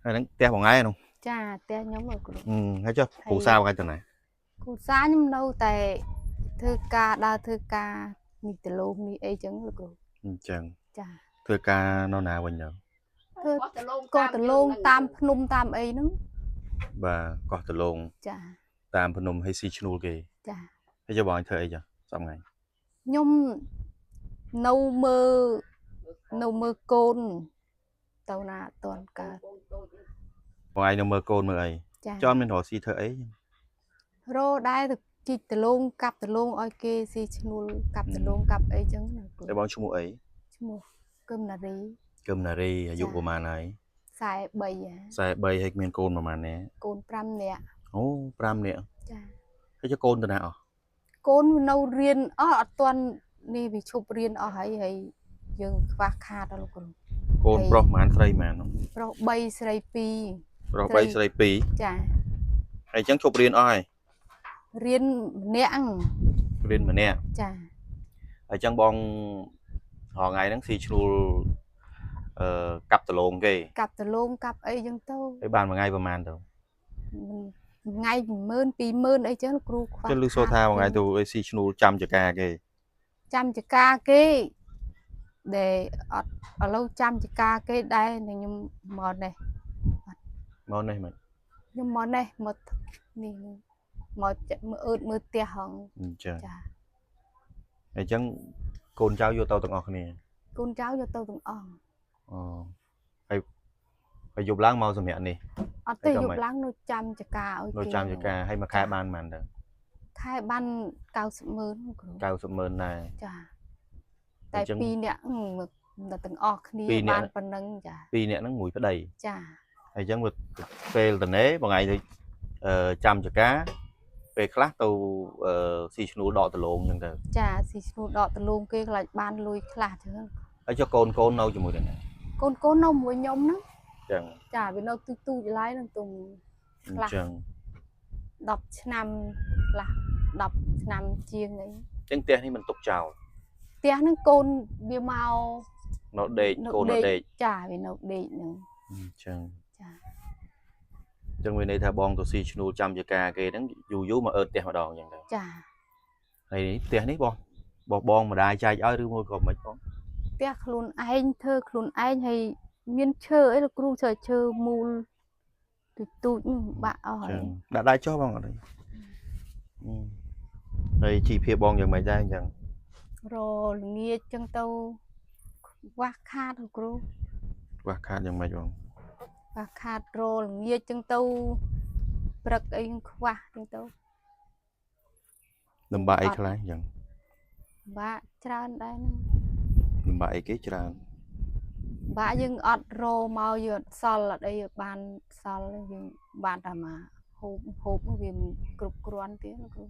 ហើយហ្នឹងផ្ទះបងឯងនោះ ចាផ្ទះខ្ញុំលោកគ្រូ អឺហើយចុះគ្រូសាវកាទៅណា គ្រូសាខ្ញុំនៅតែធ្វើការដើរធ្វើការនេះដលងនេះអីចឹងលោកគ្រូ អញ្ចឹង ចា ធ្វើការនៅណាវិញទៅ ធ្វើ កោះតលង កោះដលងតាមភ្នំតាមអីហ្នឹង បាទកោះតលង ចា តាមភ្នំហើយស៊ីឈ្នួលគេ ចា ហើយចុះបងឯងធ្វើអីចាសប្ងៃ ខ្ញុំនៅមើលនៅមើលកូនទៅណាអត់ទាន់កើត បងឯងនៅមើលកូនមើលអី ចា ចន់មានរកស៊ីធ្វើអី រោដែរទៅជីកដលងកាប់ដលងឲ្យគេស៊ីឈ្នួលកាប់ដលងកាប់អីចឹងណាគ្រូ តែបងឈ្មោះអី ឈ្មោះកឹមណារី កឹមណារីអាយុប្រហែលហើយ 43ហ่ะ 43ហើយមានកូនប្រហែលនាក់ កូន5នាក់ អូ5នាក់ ចា ហើយចុះកូនទៅណាអស់ កូននៅរៀនអស់អត់ទាន់នេះវាឈប់រៀនអស់ហើយហើយយើងខ្វះខាតដល់លោកគ្រូ កូនប្រុសប្រហែលស្រីប្រហែល ប្រុស3ស្រី2 ប្រុស3ស្រី2 ចា ហើយអញ្ចឹងឈប់រៀនអស់ហើយ រៀនម្នាក់ហ្នឹង រៀនម្នាក់ ចា ហើយអញ្ចឹងបងរហងៃហ្នឹងស៊ីឈ្នួលអឺកាប់ដលងគេ កាប់ដលងកាប់អីចឹងទៅ ហើយបានមួយថ្ងៃប្រហែលទៅ មិនថ្ងៃ10000 20000អីចឹងលោកគ្រូខ្វះ ចុះលឺសូថាមួយថ្ងៃទៅឲ្យស៊ីឈ្នួលចាំចកាគេ ចាំចការគេដែលអត់ឥឡូវចាំចការគេដែរនឹងខ្ញុំមកនេះ មកនេះមិន ខ្ញុំមកនេះមកនេះមកមើលអឺតមើលផ្ទះហង អញ្ចឹង ចា ហើយអញ្ចឹងកូនចៅយកទៅទាំងអស់គ្នា កូនចៅយកទៅទាំងអង្គ អូហើយហើយយប់ឡើងមកសម្រាប់នេះ អត់ទេ ហើយក៏មិន យប់ឡើងនៅចាំចការឲ្យ នៅ គេ ចាំចកាហើយមួយខែបានប៉ុន្មានទៅ ខែបាន90ម៉ឺនគ្រូ 90ម៉ឺនដែរ ចាតែ អញ្ចឹង ពីរនាក់ហ្នឹងមកដល់ទាំងអស់គ្នា ពីរនាក់ បានប៉ុណ្ណឹងចា ពីរនាក់ហ្នឹងមួយប្តី ចា ហើយអញ្ចឹងវាពេលតនេបងឯងទៅអឺចាំចកាពេលខ្លះទៅអឺស៊ីឈ្នួលដកដលងអញ្ចឹងទៅ ចាស៊ីឈ្នួលដកដលងគេខ្លាចបានលុយខ្លះចឹង ហើយចុះកូនកូននៅជាមួយនឹងណា កូនកូននៅមួយខ្ញុំហ្នឹង អញ្ចឹង ចាវានៅទូទូចឡើយហ្នឹងទុំ អញ្ចឹង 10ឆ្នាំខ្លះ10ឆ្នាំជាងអី អញ្ចឹងផ្ទះនេះមិនទុកចោល ផ្ទះហ្នឹងកូនវាមក នៅដេកកូននៅដេក ចាវានៅដេកហ្នឹង អញ្ចឹង ចា អញ្ចឹងវាន័យថាបងទៅស៊ីឈ្នួលចាំចកាគេហ្នឹងយូរយូរមកអឺតផ្ទះម្ដងអញ្ចឹងទៅ ចា ហើយនេះផ្ទះនេះបងបងបងម្ដាយចែកឲ្យឬមួយក៏មិនបង ផ្ទះខ្លួនឯងធ្វើខ្លួនឯងហើយមានឈើអីលោកគ្រូឈើឈើមូលទូចទូចហ្នឹងបាក់អស់ហើយ ចឹងដាក់ដៃចុះបងអត់អីអឺហើយជីវភាពបងយ៉ាងម៉េចដែរអញ្ចឹង រល្ងាចចឹងទៅខ្វះខាតលោកគ្រូ ខ្វះខាតយ៉ាងម៉េចបង ខ្វះខាតរល្ងាចចឹងទៅព្រឹកអីខ្វះចឹងទៅ លំបាកអីខ្លះអញ្ចឹង បាក់ច្រើនដែរហ្នឹង លំបាកអីគេច្រើន បាក់យើងអត់រមកយើងអត់សល់អត់អីបានសល់ទេយើងបានតែមកហូបហូបនោះវាមិនគ្រប់គ្រាន់ទៀតលោកគ្រូ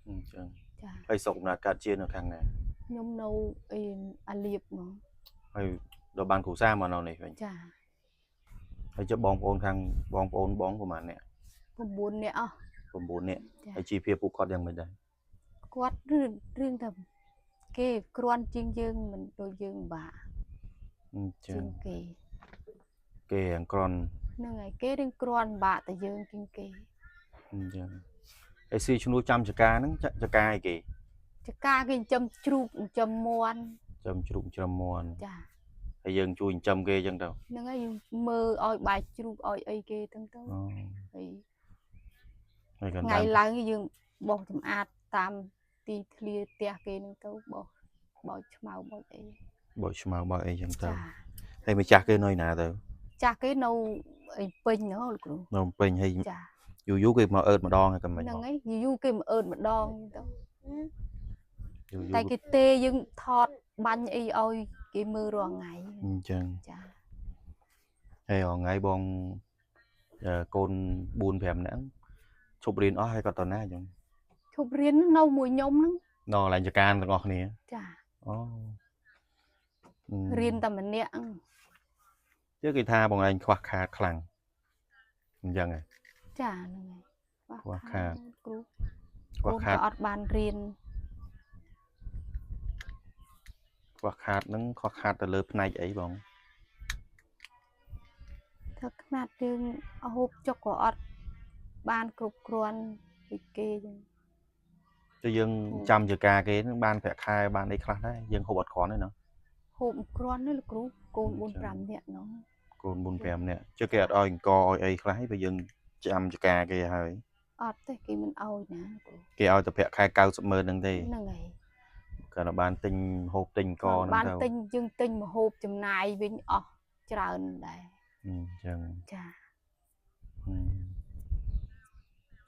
អញ្ចឹង ចា ហើយស្រុកកំណើតកើតជានៅខាងណា ខ្ញុំនៅអីអាលៀបហ្មង ហើយដល់បានគ្រូសាមកនៅនេះវិញ ចា ហើយចុះបងប្អូនខាងបងប្អូនបងប្រហែលអ្នក 9នាក់អស់ 9នាក់ ចា ហើយជីវភាពពួកគាត់យ៉ាងម៉េចដែរ គាត់រឿងរឿងតែគេគ្រាន់ជាងយើងមិនដូចយើងបាក់ អញ្ចឹង ជាងគេ គេអង្ក្រន់ ហ្នឹងហើយគេរឿងគ្រាន់បាក់តែយើងជាងគេ អញ្ចឹងហើយស៊ីឈ្នួលចាំចកាហ្នឹងចចកាអីគេ ចកាគេចិញ្ចឹមជ្រូកចិញ្ចឹមមាន់ ចាំជ្រូកច្រំមន់ ចា ហើយយើងជួយចិញ្ចឹមគេអញ្ចឹងទៅ ហ្នឹងហើយយើងមើលឲ្យបាយជ្រូកឲ្យអីគេទាំងទៅ អូ ហើយ ហើយគាត់ ថ្ងៃឡើងយើងបោសសម្អាតតាមទីធ្លាផ្ទះគេហ្នឹងទៅបោសបោចឆ្មៅបោចអី បោចឆ្មៅបោចអីអញ្ចឹងទៅ ចា ហើយម្ចាស់គេនៅឯណាទៅ ចាស់គេនៅអីពេញណោះលោកគ្រូ នៅភ្នំពេញហើយ ចា យូរយូរគេមកអឺតម្ដងហើយក៏មិន ហ្នឹង បង ហើយយូរៗគេមកអឺតម្ដងទៅ យូរយូរ តែគេទេយើងថតបាញ់អីឲ្យគេមើលរាល់ថ្ងៃ អញ្ចឹង ចា ហើយរាល់ថ្ងៃបងអឺកូន4 5នាក់ឈប់រៀនអស់ហើយគាត់ទៅណាអញ្ចឹង ឈប់រៀននៅមួយខ្ញុំហ្នឹង នៅកន្លែងចការទាំងអស់គ្នា ចា អូអឺ រៀនតែម្នាក់ហ្នឹង ជឿគេថាបងឯងខ្វះខាតខ្លាំងអញ្ចឹងហ៎ ចាហ្នឹងហើយ ខ្វះខាត គ្រូ ខ្វះខាត កូនក៏អត់បានរៀន ខ្វះខាតហ្នឹងខ្វះខាតទៅលើផ្នែកអីបង ទៅ ថាខ្នាតយើងហូបចុកក៏អត់បានគ្រប់គ្រាន់ពីគេចឹង ទៅយើងចាំចការគេនឹងបានប្រាក់ខែបានអីខ្លះដែរយើងហូបអត់គ្រាន់ទេណា ហូបមិនគ្រាន់ទេលោកគ្រូកូន4 5នាក់នោះ កូន4 5នាក់ជិះគេអត់ឲ្យអង្គឲ្យអីខ្លះទេបើយើងចាំចការគេហើយ អត់ទេគេមិនឲ្យណាលោកគ្រូ គេឲ្យតែប្រាក់ខែ90ម៉ឺនហ្នឹងទេ ហ្នឹងហើយ គាត់បានទិញហូបទិញអង្គហ្នឹង បាន ទៅ ទិញយើងទិញមហូបចំណាយវិញអស់ច្រើនដែរ អញ្ចឹង ចា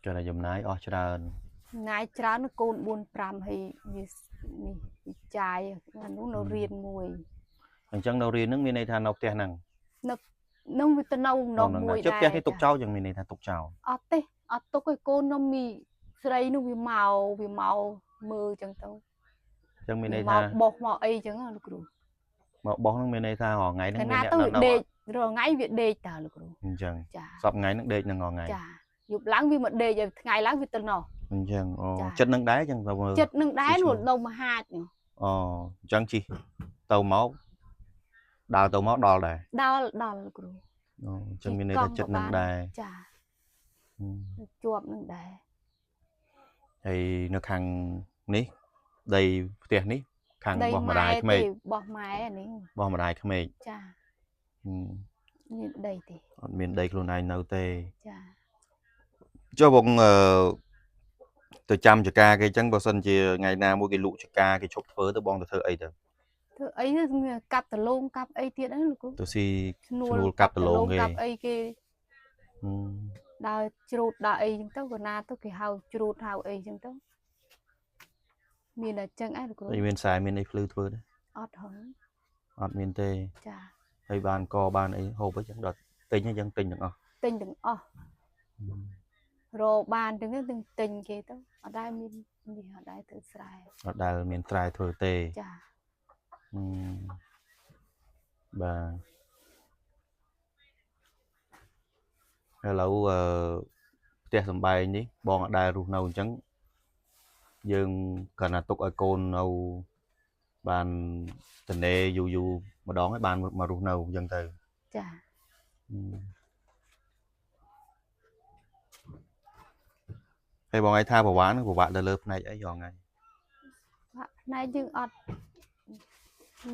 គេតែចំណាយអស់ច្រើន ចំណាយច្រើនកូន4 5ហើយវានេះវាចាយអានោះនៅរៀនមួយ អញ្ចឹងនៅរៀនហ្នឹងមានន័យថានៅផ្ទះហ្នឹង នៅនឹងវាទៅនៅម្ដងមួយ ដែរជិះផ្ទះគេទុកចោលយ៉ាងមានន័យថាទុកចោល អត់ទេអត់ទុកឯកូននោះមីស្រីនោះវាមកវាមកមើលចឹងទៅ អញ្ចឹងមានន័យថា មកបោះមកអីចឹងលោកគ្រូ មកបោះហ្នឹងមានន័យថារាល់ថ្ងៃហ្នឹងមានអ្នក នៅដេករាល់ថ្ងៃវាដេកតើលោកគ្រូ អញ្ចឹង ចា សប្ថ្ងៃហ្នឹងដេកនឹងរាល់ថ្ងៃ ចាយប់ឡើងវាមកដេកឲ្យថ្ងៃឡើងវាទៅណោះ អញ្ចឹងអូចិត្តនឹងដែរអញ្ចឹងទៅមើល ចិត្តនឹងដែរនោះនៅមហាចនោះ អូអញ្ចឹងជីទៅមកដើរទៅមកដល់ដែរ ដល់ដល់លោកគ្រូ អូអញ្ចឹងមានន័យថាចិត្តនឹងដែរ ចាជាប់នឹងដែរ ហើយនៅខាងនេះដីផ្ទះនេះខាងបោះម្ដាយក្មេក បោះម៉ែនេះ បោះម្ដាយក្មេក ចាមានដីទេ អត់មានដីខ្លួនឯងនៅទេ ចា ចុះបងអឺទៅចាំចកាគេអញ្ចឹងបើសិនជាថ្ងៃណាមួយគេលក់ចកាគេឈប់ធ្វើទៅបងទៅធ្វើអីទៅ ធ្វើអីកាប់ដលងកាប់អីទៀតហ្នឹងលោកគ្រូ ទៅស៊ីឈ្នួលកាប់ដលងគេ កាប់អីគេដើរច្រូតដើរអីចឹងទៅកណាទៅគេហៅច្រូតហៅអីចឹងទៅមានតែចឹងឯងលោកគ្រូ មានខ្សែមានអីភ្លឺធ្វើទេ អត់ហង អត់មានទេ ចា ហើយបានកបានអីហូបអីចឹងដល់ទិញចឹងទិញទាំងអស់ ទិញទាំងអស់រកបានទាំងនេះទាំងទិញគេទៅអត់ដែលមាននេះអត់ដែលធ្វើស្រែ អត់ដែលមានស្រែធ្វើទេ ចា បាទឥឡូវអឺផ្ទះសំបែងនេះបងអត់ដែលរស់នៅអញ្ចឹងយើងគ្រាន់តែទុកឲ្យកូននៅបានតនេយូរយូរម្ដងហើយបានមករស់នៅអញ្ចឹងទៅ ចា ហើយបងឯងថាប្រវានពិបាកទៅលើផ្នែកអីយ៉ាងថ្ងៃ បាក់ផ្នែកយើងអត់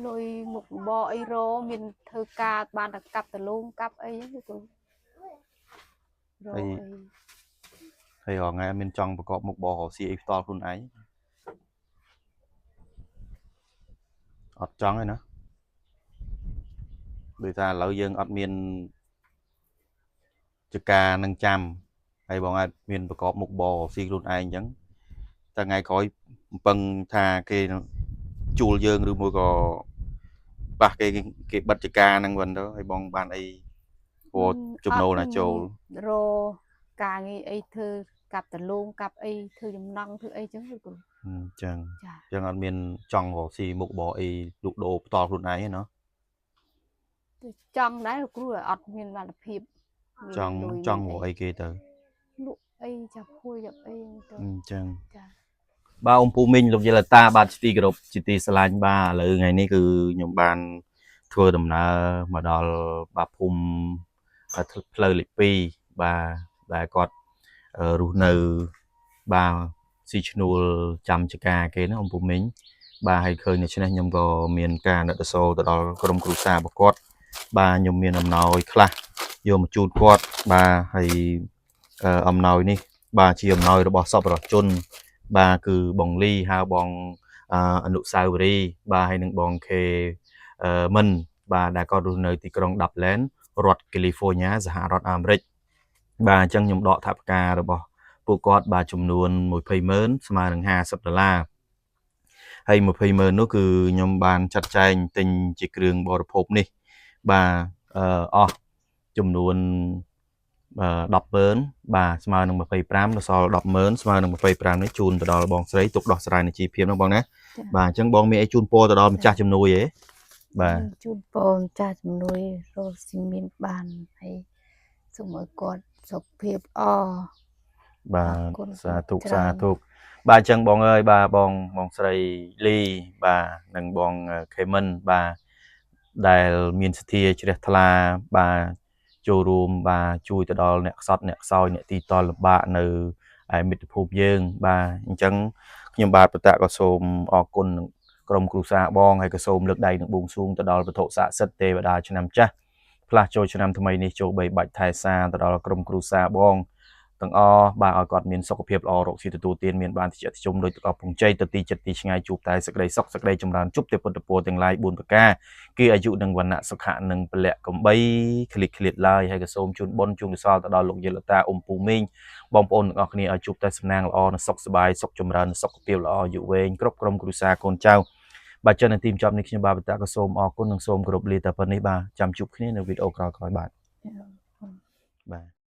លុយមុខរបរអីរមានធ្វើការបានតែកាប់ដលងកាប់អីហ្នឹងគ្រូរអី ហើយរាល់ថ្ងៃអត់មានចង់ប្រកបមុខរបររកស៊ីអីផ្ទាល់ខ្លួនឯងអត់ចង់ទេណាដូចថាឥឡូវយើងអត់មានចការនឹងចាំហើយបងអាចមានប្រកបមុខរបររកស៊ីខ្លួនឯងអញ្ចឹងតែថ្ងៃក្រោយពឹងថាគេជួលយើងឬមួយក៏ប៉ះគេគេបិទចការហ្នឹងវិញទៅហើយបងបានអីព្រោះចំណូលណាចូល រការងារអីធ្វើកាប់ដលងកាប់អីធ្វើចំណង់ធ្វើអីចឹងលោកគ្រូ អញ្ចឹង ចា អញ្ចឹងអត់មានចង់រកស៊ីមុខរបរអីលក់ដូរផ្ទាល់ខ្លួនឯងទេណោះ ចង់ដែរលោកគ្រូអត់មានលទ្ធភាព ចង់ចង់រកអីគេទៅ លក់អីចាប់ហួយចាប់អីទៅ អញ្ចឹង ចា បាទអ៊ំពូមីងលោកយាយតាបាទជាទីគោរពជាទីស្រឡាញ់បាទឥឡូវថ្ងៃនេះគឺខ្ញុំបានធ្វើដំណើរមកដល់បាទភូមិផ្លូវលេខ2បាទដែលគាត់រស់នៅបាទស៊ីឈ្នួលចាំចការគេណាអ៊ំពូមីងបាទហើយឃើញដូច្នេះខ្ញុំក៏មានការណិតអាសូរទៅដល់ក្រុមគ្រួសាររបស់គាត់បាទខ្ញុំមានអំណោយខ្លះយកមកជូនគាត់បាទហើយអំណោយនេះបាទជាអំណោយរបស់សប្បុរសជនបាទគឺបងលីហៅបងអនុស្សាវរីយ៍បាទហើយនឹងបងខេមិនបាទដែលគាត់រស់នៅទីក្រុងដាប់ឡែនរដ្ឋកាលីហ្វ័រញ៉ាសហរដ្ឋអាមេរិកបាទអញ្ចឹងខ្ញុំដកថវិការបស់ពួកគាត់បាទចំនួន200,000ស្មើនឹង50ដុល្លារហើយ200,000នោះគឺខ្ញុំបានចាត់ចែងទិញជាគ្រឿងបរិភោគនេះបាទអស់ចំនួន100000បាទស្មើនឹង25ដល់សល់100,000ស្មើនឹង25នេះជូនទៅដល់បងស្រីទុកដោះស្រាយនៅជីវភាពហ្នឹងបងណាបាទអញ្ចឹងបងមានអីជូនពរទៅដល់ម្ចាស់ជំនួយទេបាទ ជូនពរម្ចាស់ជំនួយរកស៊ីមានបានហើយសូមឲ្យគាត់សុខភាពល្អ បាទសាធុសាធុបាទអញ្ចឹងបងអើយបាទបងបងស្រីលីបាទនិងបងខេមិនបាទដែលមានសទ្ធាជ្រះថ្លាបាទ ចូលរួមបាទជួយទៅដល់អ្នកខ្សត់អ្នកខ្សោយអ្នកទីតលំបាកនៅឯមាតុភូមិយើងបាទអញ្ចឹងខ្ញុំបាទបតៈក៏សូមអរគុណនឹងក្រុមគ្រួសារបងហើយក៏សូមលើកដៃនឹងបួងសួងទៅដល់វត្ថុស័ក្តិសិទ្ធិទេវតាឆ្នាំចាស់ផ្លាស់ចូលឆ្នាំថ្មីនេះចូលបីបាច់ថែសារទៅដល់ក្រុមគ្រួសារបងទាំងអស់បាទឲ្យគាត់មានសុខភាពល្អរកស៊ីទទួលទានមានបានតិចតិជុំដោយទឹកអប់ពងជ័យទៅទីចិត្តទីឆ្ងាយជួបតែសេចក្តីសុខសេចក្តីចម្រើនជួបទេពុទ្ធពរទាំងឡាយ4ប្រការគឺអាយុនិងវណ្ណៈសុខៈនិងពលៈកំបីឃ្លៀតឃ្លាតឡើយហើយក៏សូមជូនបុណ្យជូនកុសលទៅដល់លោកយាយលោកតាអ៊ំពូមីងបងប្អូនទាំងអស់គ្នាឲ្យជួបតែសំណាងល្អនិងសុខសប្បាយសុខចម្រើនសុខភាពល្អអាយុវែងគ្រប់ក្រុមគ្រួសារកូនចៅបាទចឹងនៅទីបញ្ចប់នេះខ្ញុំបាទបតៈក៏សូមអរគុណនិងសូមគោរពលាតែប៉ុណ្នេះបាទចាំជួបគ្នានៅវីដេអូក្រោយៗបាទបាទ។